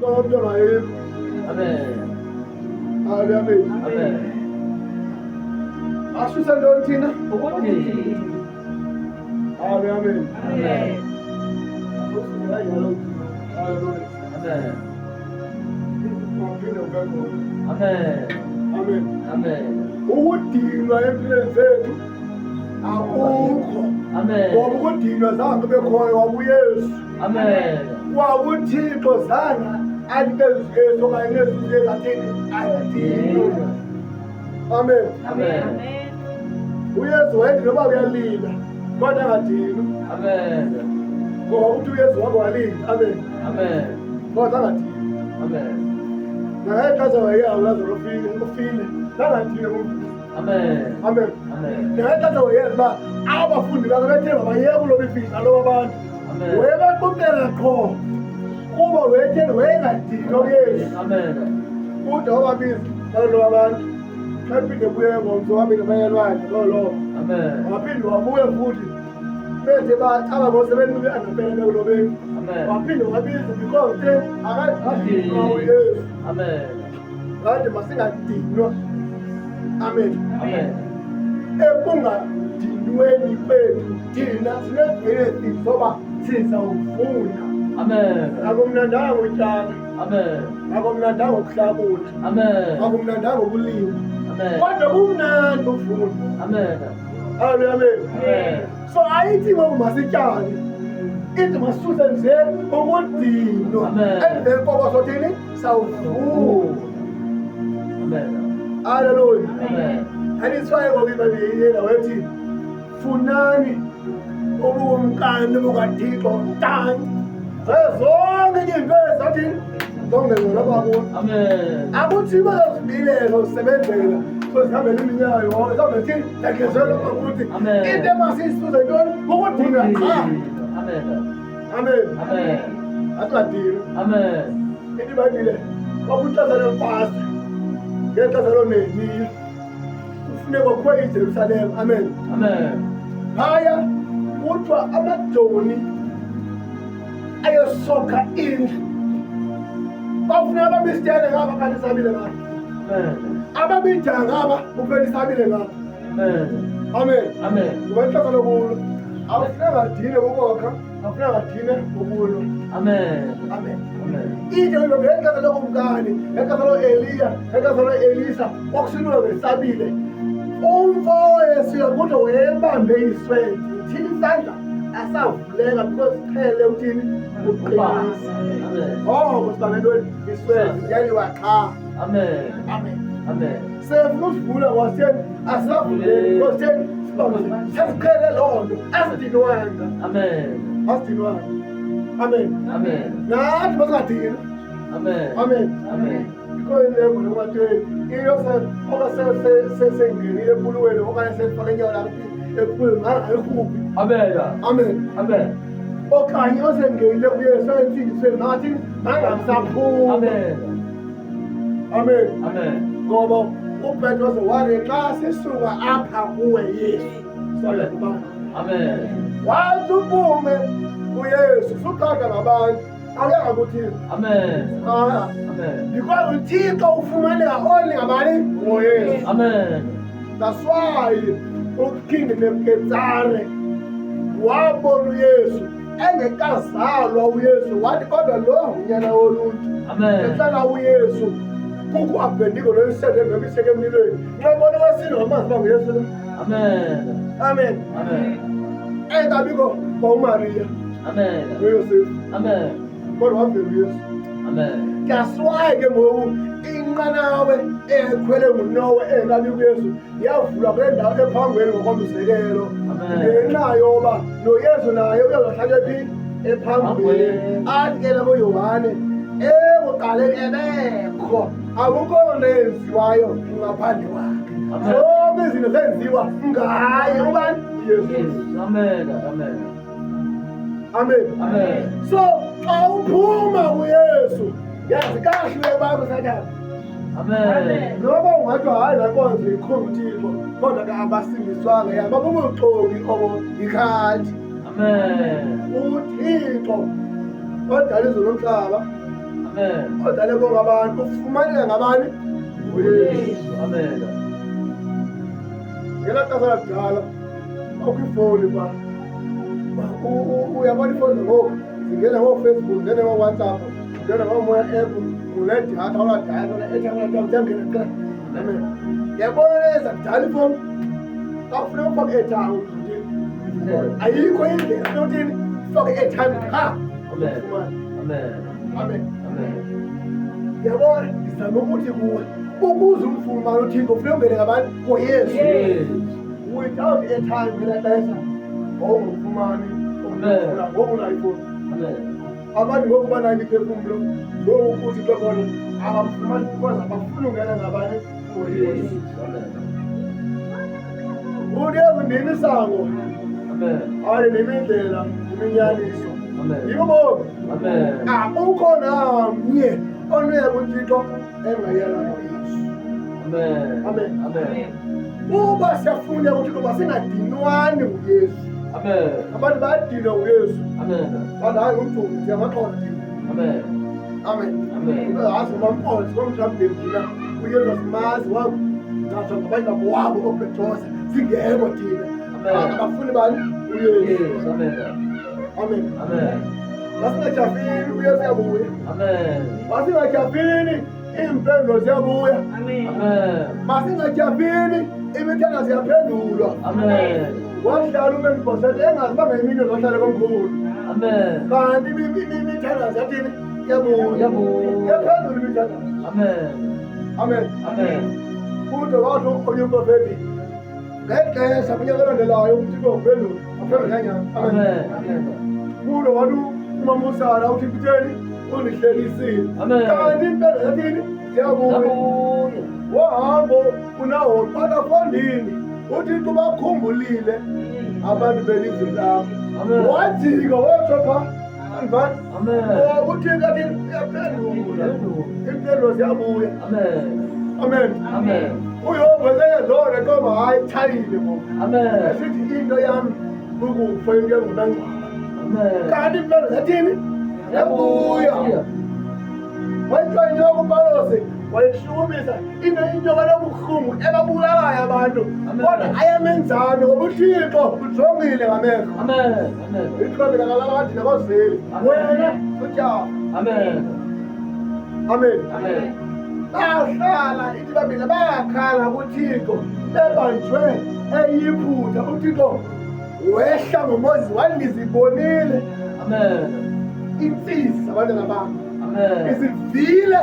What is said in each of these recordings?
Umntwana ayikho. Amen. Amen. Amen. Asuse ntoni thina? Ukuthi. Amen. Amen. Hallelujah. Amen. Waphinde ube khona. Amen. Amen. Amen. Ukudinwa empilweni zethu akukho. Amen. Ngoba ukudinwa zange kube khoyo wabuYesu. Amen. KwakuThixo zange anikeze uYesu okanye nezinto uYesu athini adinwe. Amen. Amen. UYesu wayethi noba uyalila kodwa angadinwa. Amen. Ngoba uthi uYesu wake walila. Amen. Amen. Kodwa angadinwa. Amen. Nangexesha wayeya uLazaro ufile, ufile. Zangadinwa kumvusa. Amen. Amen. Amen. Nangexesha wayeza uba abafundi bakhe bethe mabayeke uloba ifishi aloba abantu. Amen. Wayebaqoqela qho kuba wayethe wayengadinwa uYesu. Amen. Ude wababiza baloba abantu. Xa ephinde buye ngomso waphinde baye elwandle loloba. Amen. Waphinde wabuya futhi bethe bacaba ngose benube angempela bekulobeni. Amen. Waphinde wabiza because ke akadinwa uYesu. Amen. Ngathi masingadinwa. Amen. Amen. Ekungadinweni kwethu thina sinebhenefit zoba sizawuvuna. Amen. Akumnandanga utyala, Amen. akumnandanga ukuhlakula, Amen. akumnandanga ukulima, Amen. kodwa kumnandi uvuna. Amen. Haleluya, amen. Amen. So ayithi ngoku masityale, ithi masisuse nje ukudinwa. Amen. Emveni koko sothini? Sawuvuna. Amen. Haleluya. Amen. And it's why ngoku iBhayibhile yena wethi funani ubukumkani bukaThixo ntanzi. Zonke izinto ezathini zongezelwa kwakulo. Amen. Akuthi bazozibilela usebenzela sozihambela iminyaka yonke zawube thini yangezelwa kwakuthi Amen. into emasiyisuze ntoni ukudinwa qha. Amen. Amen. Amen. Asingadinwa. Amen. Ithi iBhayibhile kwakuxesha lemfazwe ngexesha loNehemiya kufuneka kukho iJerusalem. Amen. Amen. Phaya kuthiwa amajoni ayosokha indlu bafuneka babisitele ngapha kanti isabile ngapha Amen. ababidanga ngapha kuphela isabile ngapha. Amen. Amen. Amen. Ngoba ixesha lokulwa akufuneka adine kokokha, akufuneka adine ukulwa. Amen. Amen. Amen. Into lo ngexesha lokumkani, ngexesha loEliya, ngexesha loElisa kwakusilwa ngesabile. Umfo owayesiya kuthiwa wayebambe iswedi, thini isandla asavuleka because qhele uthini uqinisa. Amen. Oko sibambe ntoni iswedi kuyaliwa qha. Amen. Amen. Amen. Sefuna usivula kwaseni asavuleki because theni sibambe sesiqhele loo nto asidinwanga. Amen. Asidinwanga. Amen. Amen. Nathi masingadinwa. Amen. Amen. Amen. Ikho into ngomatweni into oka sengenile epulweni okanye sefake inyawo lakho epulweni mangayikhuphi. Amen. Amen. Amen. Okanye osengenile kuYesu entsindisweni mangathi mangamsaphuma. Amen. Amen. Amen. Ngoba uPetros wathi xa sisuka apha kuwe Yesu soya kubani. Amen. Wathi uphume kuYesu suqaqa ngabantu awuyanga kuThixo. Amen. Ah, Amen. because uThixo ufumaneka only ngabani? NgoYesu. Amen. That's why uKing Nebuchadnezzar wabona uYesu engekazalwa uYesu wathi kodwa lo ngunyana woluntu. Amen. Ehlala uYesu kukho Abednego noYosef nobiseke emlilweni. Nxa bona wasindwa ngamanzi uba nguYesu lo. Amen. Amen. Amen. Engabikho kwa uMaria Amen. noYosefu Amen. kodwa wavela uYesu. Amen. That's why ke ngoku inqanawe ekhwele nguNowa engabi kuYesu yavulwa kule ndawo ephangweni ngokomzekelo. Amen. Ngenxa yoba noYesu naye uyohlala phi ephangweni. Athi ke labo Yohane ekuqaleni ebekho akukho nto yenziwayo ngaphandle kwakhe. Amen. Zonke izinto zenziwa ngaye ubani? Yesu. Yes. Amen. Amen. Amen. Amen. So xa uphuma kuYesu yazi kahle bakho Sathane. Amen. Noba ungathi hayi laa nkonzo ikhona uThixo kodwa ke abasindiswanga yaba bubuxoki obo yikhanti. Amen. UThixo odala izulu nomhlaba Amen. Amen. Odale bonke abantu ufumaneka ngabani? NgoYesu. Amen. Ngela xesha lakudala kwakukho ifowuni pha. Uyabona ifowuni ngoku zingena ngooFacebook, zingena ngooWhatsApp, zingena ngooMoya app, unedatha, unadatha, une-airtime, unadatha, ziyangena qha. Amen. Yabona leza kudala ifowuni xa kufuneka ufake i-airtime uthini? Ayikho indlela funeka uthini? Ufake i-airtime qha. Amen. Ufumane. Amen. Amen. Amen. Yabona ndizama ukuthi kuwe ukuze umfumane uThixo kufuneka ungene ngabantu ngoYesu. Yesu. Without airtime ngela xesha wawungumfumani Amen. ngoku unayo ifowuni. Amen. Abantu ngoku banayo imiphefumlo ngoku kuthi ke khona abamfumani because abafuni ungena ngabani ngoYesu. Yesu. Amen. Uthi ndim isango, Amen. hayi ndim indlela, ndim inyaniso. Amen. Ndim ubomi. Amen. Akukho namnye onoya kuThixo engayela ngoYesu. Amen. Amen. Amen. Uba siyafuna kuThixo masingadinwani nguYesu. Amen. Abantu bayadinwa nguYesu. Amen. Bathi hayi ngumthunzi, siyamaxhosa thina. Amen. Amen. Amen. Hazi mamposi komhlawumbi thina uYesu asimazi wangcatshwa ngabanye bakowabo ooPetrose singekho thina. Amen. Abafuni bani? uYesu. Yesu. Amen. Amen. Amen. Masingatyhafini uYesu uyabuya. Amen. Masingatyhafini iimpendulo ziyabuya. Amen. Masingatyhafini imithandazo iyaphendulwa. Amen. Wahlala uMefibosete engazi uba ngemini uzohlala komkhulu. Amen. Kanti imithandazo yathini? Iyabuya. Iyabuya. Iyaphendula imithandazo. Amen. Amen. Amen. Kude wathi omnye umprofeti ngexesha kunyaka olandelayo uThixo waphendula. Waphendula nyanyana. Amen. Amen. Amen. Kude wathi umama uSara uthi kutheni undihlekisile. Amen. Kanti impendulo yathini? Ziyabuya. Yabuya. Wahambo uNahori bafondini uThixo bakhumbulile abantu belizwe lakho. Amen. Wajika watsho phaa. Andivani? Amen. Ngoba uThixo athi uyaphendula. Iimpendulo ziyabuya. Amen. Amen. Amen. uYobhi eseyezona qomba hayi tshayile ngoku. Amen. Esithi into yam kukufa into engunangcwaba. Amen. Kanti impendulo zathini? Yabuya. Wayithiwa inyoka uPawulos wayishukumisa into inyoka lobuhlungu ebabulalayo abantu. Amen. Kodwa ayamenzani ngoba uThixo ujongile ngamehlo. Amen. Amen. Ithi kalala wathi nakozeli. Amen. Wena utyaba. Amen. Amen. Amen. Bahlala ithi babili bayakhala kuThixo bebanjwe eYiphutha. uThixo wehla ngoMoses wandizibonile Amen. intsizi zabantwana bam. Amen. Izivile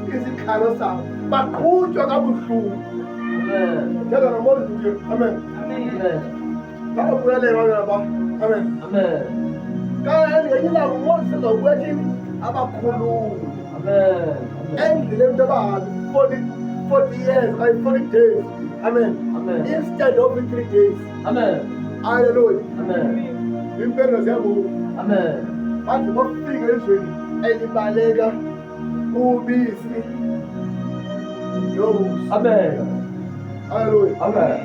isikhalo sabo baqhutywa kabuhlungu. Amen. Thetha noMoses nje. Amen. Amen. Babulaleka abantwana bam. Amen. Amen. Kanti ngenye ilanga uMoses uzawubuya thini? Abakhulule. Amen. Amen. Endleleni into abahambi 40 years okanye 40 days. Amen. Amen. Instead of 3 days. Amen. Hallelujah. Amen. Impendulo ziyabuya. Amen. Bathi bafika ezweni elibaleka ubisi nobusi. Amen. Hallelujah. Amen.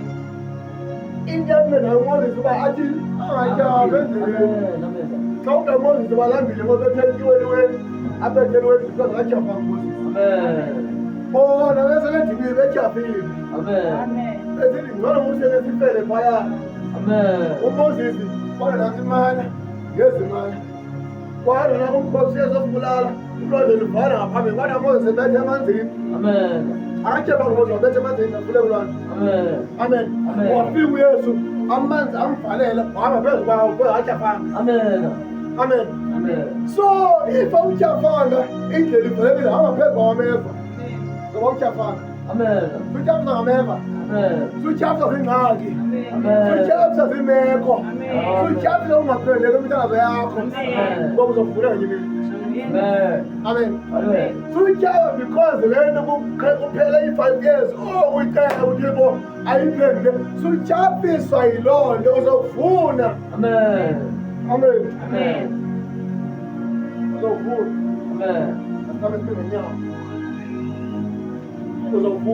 Into emnceda uMoses uba athi angatyhafi endleleni. Amen. Amen. Xa umntu uMoses balambile ngobetheliweni abetheliweni because akatyhafanga uMoses. Amen. Bona beselediniwe betyhafile. Amen. Esithi ngcono usele sifele phaya. Amen. uMoses kodwa nasimana ngezimana. Kodwa nakumkhosi esosibulala ulwandle luvala ngaphambili kodwa Moses ebethe emanzini. Amen. Akatyhafanga uMoses wabetha emanzini nafule kulwandle. Amen. Amen. Amen. Wafika uYesu amanzi amvalela wahamba phezu kwawo kodwa akatyhafanga. Amen. Amen. Amen. So if awutyhafanga indlela ivalekile hamba phezu kwameva. Ngoba awutyhafanga. Amen. Sutyhafisa ngameva. Amen. Sutyhafisa ziingxaki. Amen. Sutyhafisa ziimeko. Sutyhafisa ungaphenduleki imithandazo yakho. Amen. Ngoba uzovula ngenye imini. Amen. Amen. Amen. Sutyhafisa because le nto kuphele i-5 years oh uyicela uThixo ayiphendule. Sutyhafiswa yiloo nto uzovuna. Amen. Amen. Amen. Uzovuna. Amen. Asikame sibe ngenyawo. Uzovuna.